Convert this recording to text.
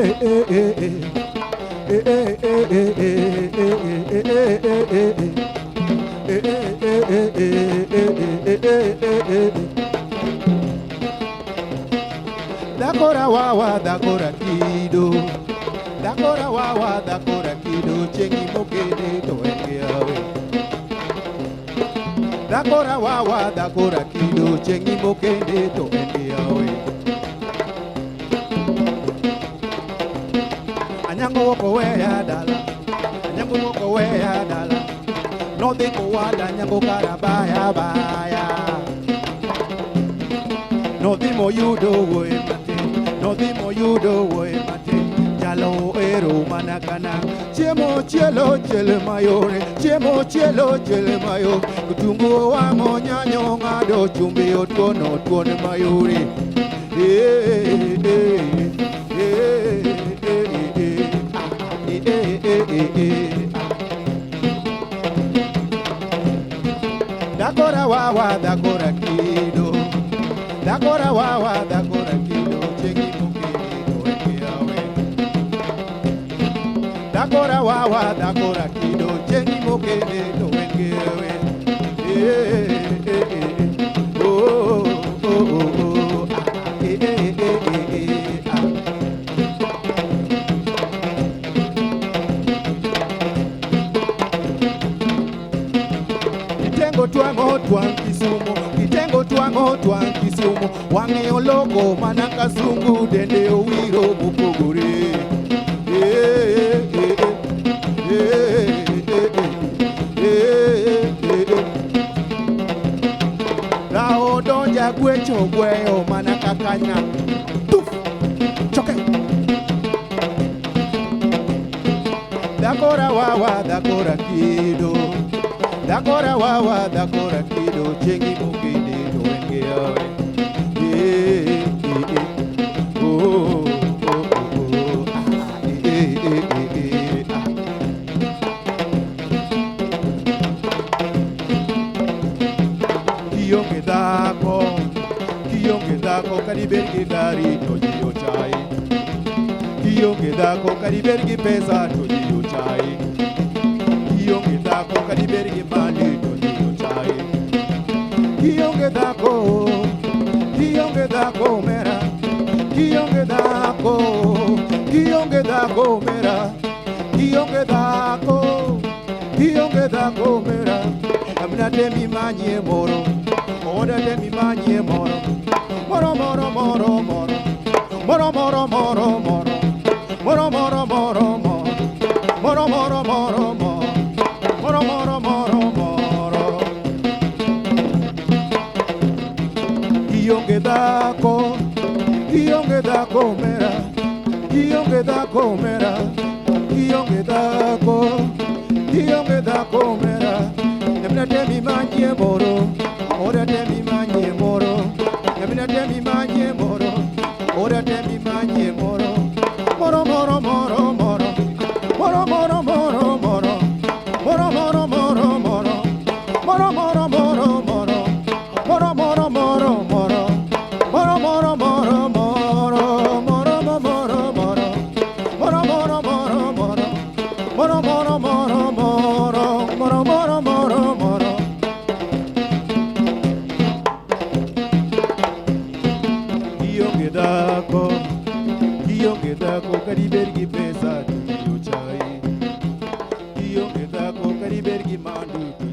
Eh eh eh eh. Eh eh eh eh eh eh eh eh eh eh. Eh eh eh eh eh eh eh eh eh eh. Dakora wawa dakora kido. Dakora wawa dakora kido chengi mokende to en gi hawi. Dakora wawa dakora kido chengi mokende to en gi hawi. Anyango woko weya dala. Anyango woko weya dala. Nodhi kowada Anyango kara baya baya. Nodhi moyudo wuoyi matin. Nodhi moyudo wuoyi matin. Jalo ero mana kana. Chiemo chielo chiele mayore. Chiemo chielo chiele mayore. Kitungu owang'o nyanyo ng'ado chumbi otuono tuone mayore. Eh, eh, eh, eh, eh, ah, eh, eh, eh, eh, eh, ah. Dakora wawa dakora kido. Dakora wawa dakora kido chengi mokende to en gi hawi. Dakora wawa dakora kido chengi mokende to en gi hawi. Eh, eh, eh, eh. Oh, oh, oh, oh, ah, ah, eh, eh, eh, eh, eh, ah. Kitengo twang'o twang' Kisumo, kitengo twang'o twang' Kisumo, wang'e oloko mana kasungu, dende owiro mopogore. Eh, eh, eh, eh, eh, eh, eh, eh. Rao donja gwecho gweyo mana kaka nya. Tuf! Choke! Dakora wawa dakora kido. Dakora wawa dakora kido chengi mokende to en gi hawi. Eh, eh, eh. Oh, oh, oh, oh. Ah, eh, eh, eh, eh, ah. Kionge dhako, kionge dhako kadibed gi gari to ji ochayi. Kionge dhako kadibed gi pesa to ji ochayi. Kionge dhako kadibed gi mali to ji ochayi. Kionge dhako, kionge dhako mera. Kionge dhako, kionge dhako mera. Kionge dhako, kionge dhako mera. Amna temi manye moro, oda temi manye moro. Moro moro moro moro, moro moro moro moro, moro moro moro moro, moro moro moro moro, moro moro moro moro. Kionge dhako, kionge dhako mera, kionge dhako mera, kionge dhako, kionge dhako mera. Emna temi manye moro, ora temi manye moro, emna temi manye moro, ora temi manye moro, moro moro moro moro, moro moro moro moro, moro moro moro moro, moro moro moro moro, moro moro moro moro, moro moro moro moro, moro moro moro, moro moro moro moro, moro moro moro moro, moro moro moro moro. Kionge dhako, kionge dhako kadibed gi pesa to ji ochayi. Kionge dhako kadibed gi mwandu to